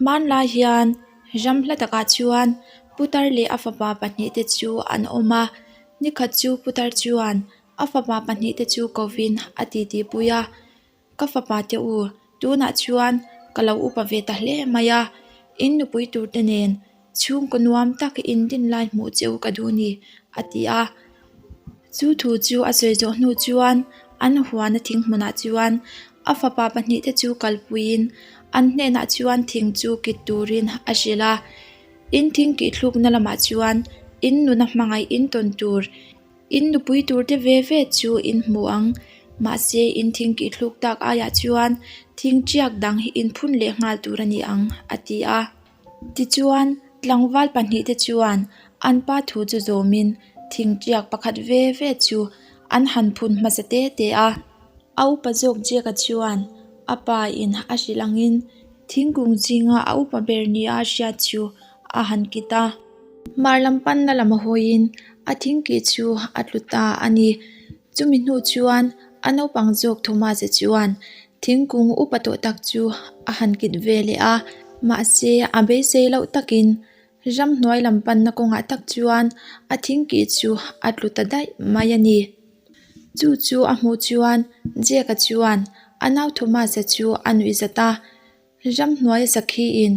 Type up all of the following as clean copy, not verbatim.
Hmanlai hian ram hla takah chuan putar leh a fapa pahnihte chu an awm a, nikhat chu putar chuan a fapa pahnihte chu kovin a titi pui a, Ka fapa te u, tunah chuan ka lo upa ve ta hle mai a, in nupui tur te nen chhungkaw nuam tak in din lai hmuh che u ka duh ni, a ti a. Chu thu chu a sawi zawh hnu chuan an huana thing hmunah chuan a fapa pahnihte chu kalpuiin an hnenah chuan thing chu kit turin a hrilh a. In thing kih thlukna lamah chuan in nuna hmangaih in tawn tur In nupui tur te ve ve chu in hmu ang, mahse in thing kih thluk tak aiah chuan thing tiak dang hi in phun leh nghal tur a ni ang, a ti a. Tichuan, tlangval pahnihte chuan an pa thu chu zawmin thing tiak pakhat ve ve chu an han phun hmasa te te a. A upa zawk Jack-a chuan a pa in a hrilh angin thingkung zinga a upa ber nia a hriat chu a han kit a. Hmar lam panna lam a hawiin a thingkih chu a tlu ta a ni. Chumi hnu chuan a naupang zawk Thomas-a chuan thingkung upa tawh tak chu a han kit ve leh a, mahse a beisei loh takin ramhnuai lam panna kawngah tak chuan a thingkih chu a tlu ta daih mai a ni. Chu chu a hmuh chuan Jack-a chuan a nau Thomas-a chu a nuih zat a. Ramhnuai Sakhiin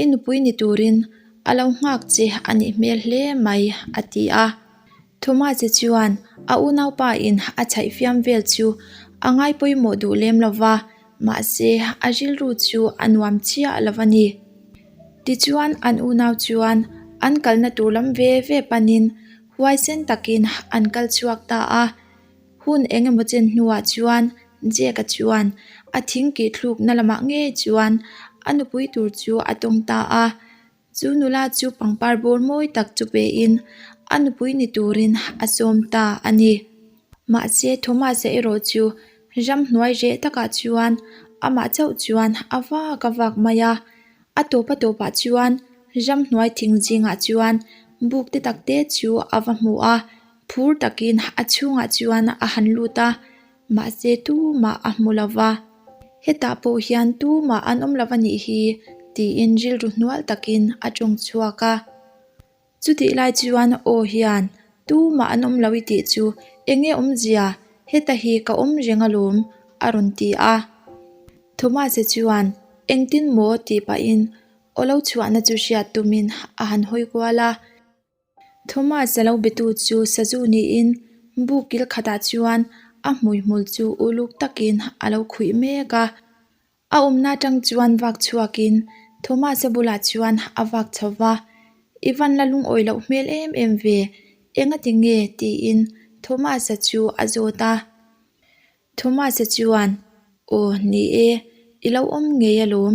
i nupui ni turin a lo nghak che a nih hmel hle mai, a ti a. Thomas-a chuan a unaupa in a chhaih fiam vel chu a ngai pawimawh duh lem lo va, mahse a rilru chu a nuam chiah lo a ni. Tichuan an unau chuan an kalna tur lam ve ve panin huaisen takin an kal chhuak ta a. Hun eng emaw chen hnuah chuan Jack-a chuan a thing kih thlukna lamah ngei chuan a nupui tur chu a tawng ta a. Chu nula chu pangpar bawr mawi tak chu pein a nupui ni turin a sawm ta a ni. Mahse Thomas-a erawh chu ramhnuai reh takah chuan amah chauh chuan a vak a vak mai a. A tawp a tawpah chuan ramhnuai thing zingah chuan buk te tak te chu a va hmu a. Phur takin a chhungah chuan a han lut a, mahse tumah a hmu lo va. Hetah pawh hian tumah an awm lo a nih hi tiin rilru hnual takin a tawng chhuak a. Chutih lai chuan aw hian tumah an awm lo i tih chu eng nge awmzia heta hi ka awm reng alawm a rawn ti a. Thomas-a chuan engtin maw tih pahin aw lo chhuahna chu hriat tumin a han hawi kual a. Thomas a lo betu chu sazu niin buk kil khatah chuan a hmuihmul chu uluk takin a lo khuih mek a. A awmna atang chuan vak chhuakin Thomas-a bulah chuan a vak chho va, I van la lungawi loh hmel em em ve, engati nge? tiin Thomas-a chu a zawt a. Thomas-a chuan, Aw, ni e, i lo awm ngei alawm,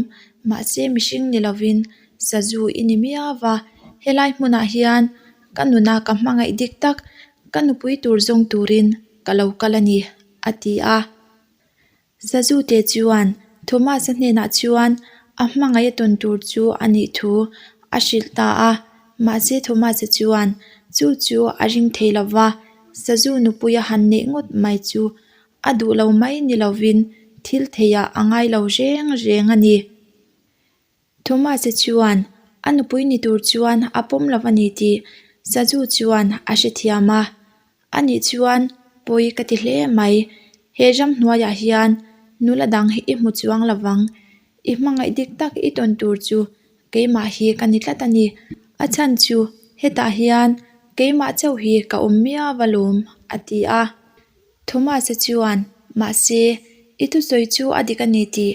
mahse mihring ni lovin sazu i ni miau va, helai hmunah hian ka nuna ka hmangaih dik tak ka nupui tur zawng turin ka lo kal a ni, a ti a. Sazu te chuan Thomas-a hnenah chuan a hmangaih a tawn tur chu a nih thu a hrilh ta a, mahse Thomas-a chuan chu chu a ring thei lo va, Sazu nupuia han neih ngawt mai chu a duh lo mai ni lovin thil theiah a ngai lo reng reng a ni. Thomas-a chuan a nupui ni tur chuan a pawm lo a ni tih Sazu chuan a hrethiam a. Anih chuan pawi ka ti hle mai, he ramhnuaiah hian nula dang hi i hmu chuang lo vang, i hmangaih dik tak i tawn tur chu keimah hi ka ni tlat a ni. A chhan chu hetah hian keimah chauh hi ka awm miau alawm, a ti a. Thomas-a chuan, Mahse, i thusawi chu a dik a ni tih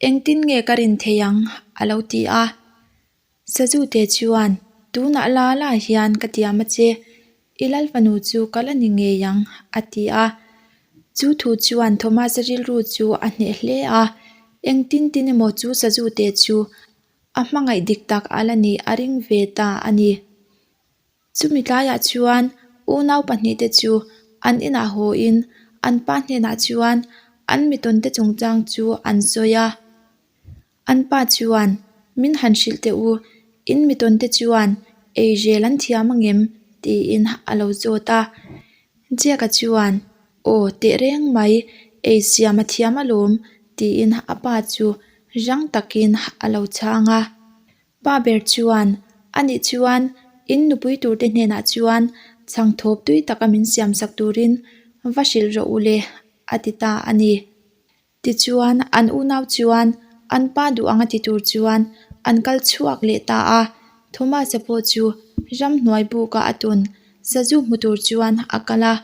engtin nge ka rin thei ang? a lo ti a. Sazute chuan, Tunah la la hian ka tiam a che, i lal fanu chu ka la ni ngei ang, a ti a. Chu thu chuan Thomas-a rilru chu a hneh hle a, engtin tin emaw chu Sazute chu a hmangaih dik tak a la nih a ring ve ta a ni. Chumi tlaiah chuan unau pahnihte chu an inah hawiin an pa hnenah chuan an mitawnte chungchang chu an sawi a. An pa chuan, Min han hrilh teh u, in mitawnte chuan ei rel an thiam angem? tiin a lo zawt a. Jack-a chuan, Aw, teh reng mai, ei siam a thiam alawm, tiin a pa chu rang takin a lo chhang a. Pa ber chuan, Anih chuan, in nupui turte hnenah chuan chhangthawp tui taka min siamsak turin va hrilh rawh u le, a ti ta a ni. Tichuan, an unau chuan an pa duh anga ti tur chuan an kal chhuak leh ta a. Thomas-a pawh chu ramhnuai buka a tun sazu hmu tur chuan a kal a.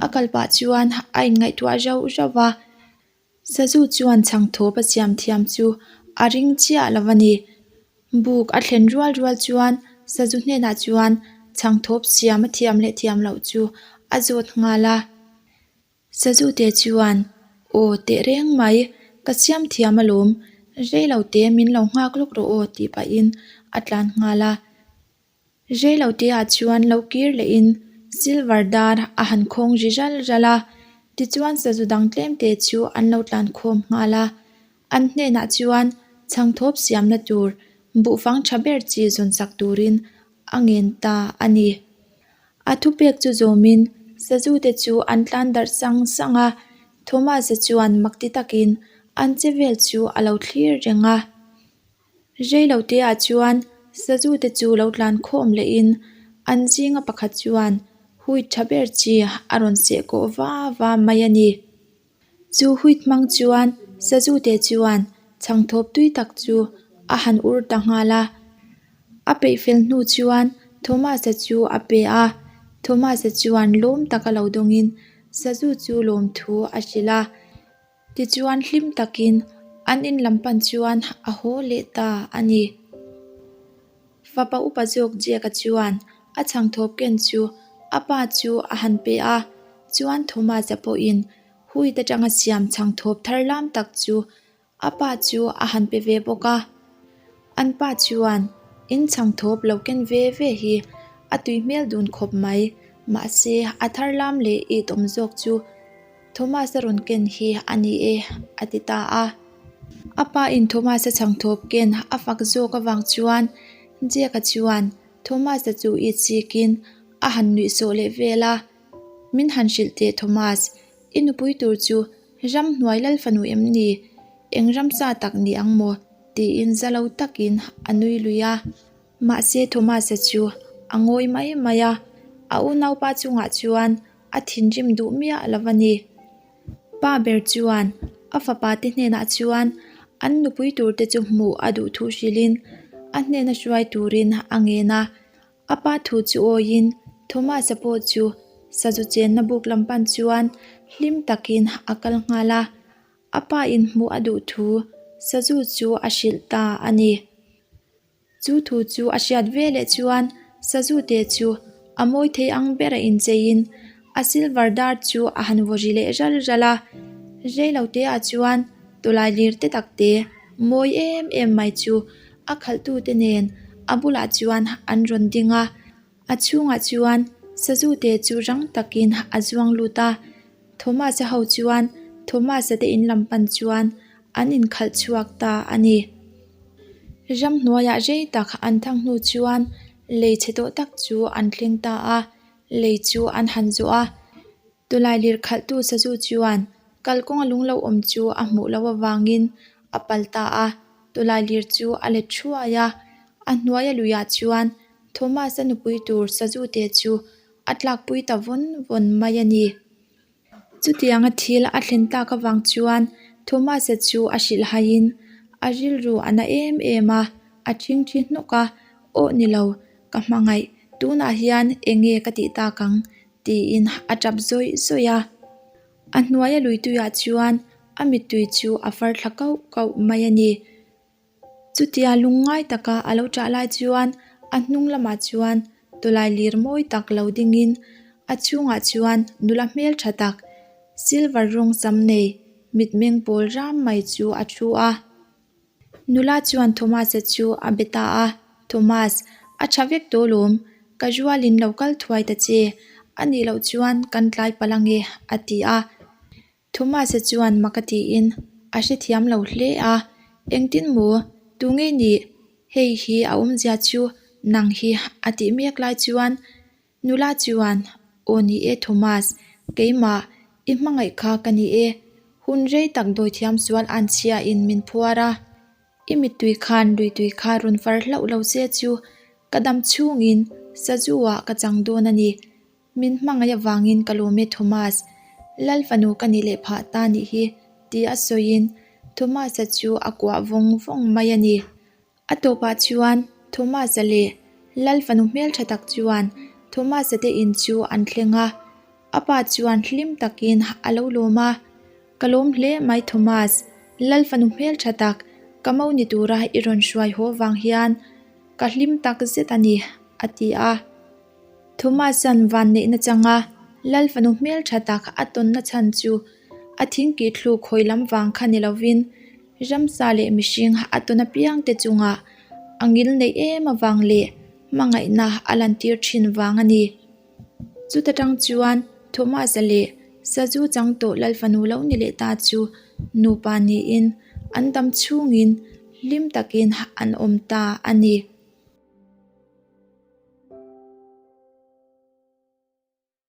A kal pah chuan a inngaihtuah rauh rauh va. Sazu chuan chhangthawp a siam thiam chu a ring chiah lo a ni. Buk a thlen rual rual chuan sazu hnenah chuan chhangthawp siam a thiam leh thiam loh chu a zawt nghal a. Sazute chuan, Aw teh reng mai, ka siam thiam alawm, reilote min lo nghak lawk rawh aw tih pahin a tlan nghal a. Reiloteah chuan lo kir lehin silver dar a han khawng ri ral ral a, tichuan sazu dang tlemte chu an lo tlan khawm nghal a. An hnenah chuan chhangthawp siamna tur buhfang tha ber chi zawn sak turin a ngen ta a ni. A thupek chu zawmin sazute chu an tlan darh sang sang a, Thomas-a chuan makti takin an che vel chu a lo thlir reng a. Reiloteah chuan sazute chu lo tlan khawm lehin an zinga pakhat chuan hui tha ber chi a rawn seh kawh va va mai a ni. Chu huit hmang chuan sazute chuan chhangthawp tui tak chu a han ur ta nghal a. A peih fel hnu chuan Thomas-a chu a pe a, Thomas-a chuan lawm taka lo dawngin sazu chu lawmthu a hrilh a. Tichuan hlim takin an in lam pan chuan a haw leh ta a ni. Fapa upa zawk Jack-a chuan a chhangthawp ken chu a pa chu a han pe a, chuan Thomas-a pawhin huit atanga siam chhangthawp thar lam tak chu a pa chu a han pe ve bawk a. An pa chuan in chhangthawp lo ken ve ve hi a tui hmel dun khawp mai, mahse a thar lam leh it awm zawk chu Thomas-a rawn ken hi a ni e, a ti ta a. A pa in Thomas-a chhangthawp ken a fak zawk avang chuan Jack-a chuan Thomas-a chu it chikin a han nuih sawh leh vel a, Min han hrilh teh Thomas, i nupui tur chu ramhnuai lal fanu em ni? Eng ramsa tak ni ang maw? tiin za lo takin a nui lui a. Mahse Thomas-a chu a ngawi mai mai a, a unaupa chungah chuan a thinrim duh miah lo a ni. Pa ber chuan a fapa te hnenah chuan an nupui tur te chu hmuh a duh thu hrilhin a hnena hruai turin a ngen a. A pa thu chu awiin Thomas-a pawh chu sazu chenna buk lam pan chuan hlim takin a kal nghal a. A pa in hmuh a duh thu sazu chu a hrilh ta a ni. Chu thu chu a hriat ve leh chuan sazute chu a mawi thei ang ber a incheiin a silver dar chu a han vaw ri leh ral ral a. Reiloteah chuan tawlai lir te tak te mawi em em mai chu a khalhtute nen a bulah chuan an rawn ding a. A chhungah chuan sazute chu rang takin a zuang lut a. Thomas-a ho chuan Thomas-a te in lam pan chuan an inkhalh chhuak ta a ni. Ramhnuaiah rei tak an thang hnu chuan lei chhe tawh tak chu an thleng ta a, lei chu an han zawh a. Tawlai lir khalhtu sazu chuan kalkawnga lung lo awm chu a hmuh loh avangin a pal ta a, tawlai lir chu a let thuai a. A hnuaia luiah chuan Thomas-a nupui tur sazu te chu a tlakpui ta vawn vawn mai a ni. Chutianga thil a thlen tak avang chuan Thomas-a chu a hrilh haiin a rilru a na em em a, a ṭhingṭhi hnawk a, Aw ni lo, ka hmangaih, tunah hian eng nge ka tih tak ang? tiin a ṭap zawih zawih a. A hnuaia luituiah chuan a mittui chu a far thla kauh kauh mai a ni. Chutia lungngai taka a lo ṭah lai chuan a hnung lamah chuan tawlai lir mawi tak lo dingin a chhungah chuan nula hmelṭha tak silver rawng sam nei mitmeng pawl ram mai chu a thu a. Nula chuan Thomas-a chu a be ta a, Thomas, a ṭha vek tawh lawm, ka rualin lo kal thuai ta che, a nih loh chuan kan tlai palh ange a ti a. Thomas-a chuan mak a tiin a hrethiam lo hle a, Engtin maw? Tu ngei nih? Hei hi a awmzia chu nang hi a tih mek lai chuan nula chuan, Aw ni e Thomas, keimah i hmangaih kha ka ni e. Hun rei tak dawithiam sual anchhia in min phuar a. I mittui khan lui tui kha rawn far hlauh lo che chu ka dam chhungin sazu ah ka chang dawn a ni. Min hmangaih avangin ka lawm e Thomas, Lal fanu ka nih leh phah ta nih hi ti a sawiin Thomas-a chu a kuah vawng vawng mai a ni. A tawpah chuan Thomas-a leh Lal fanu hmeltha tak chuan Thomas-a te in chu an thleng a, a pa chuan hlim takin a lo lawm a, Ka lawm hle mai Thomas, Lal fanu hmeltha tak ka mo ni tura i rawn hruai haw vang hian ka hlim tak zet a ni, a ti a. Thomas-a'n van neihna changa Lal fanu hmeltha tak a tawnna chhan chu a thingkih thluk hawi lam vang kha ni lovin ramsa leh mihring a tawn apiang te chungah a ngil neih em avang leh hmangaihna a lantir thin vang a ni. Chuta tang chuan Thomas-a leh Sazu chang tawh Lal fanu lo ni leh ta chu nupa niin an dam chhungin hlim takin an awm ta a ni.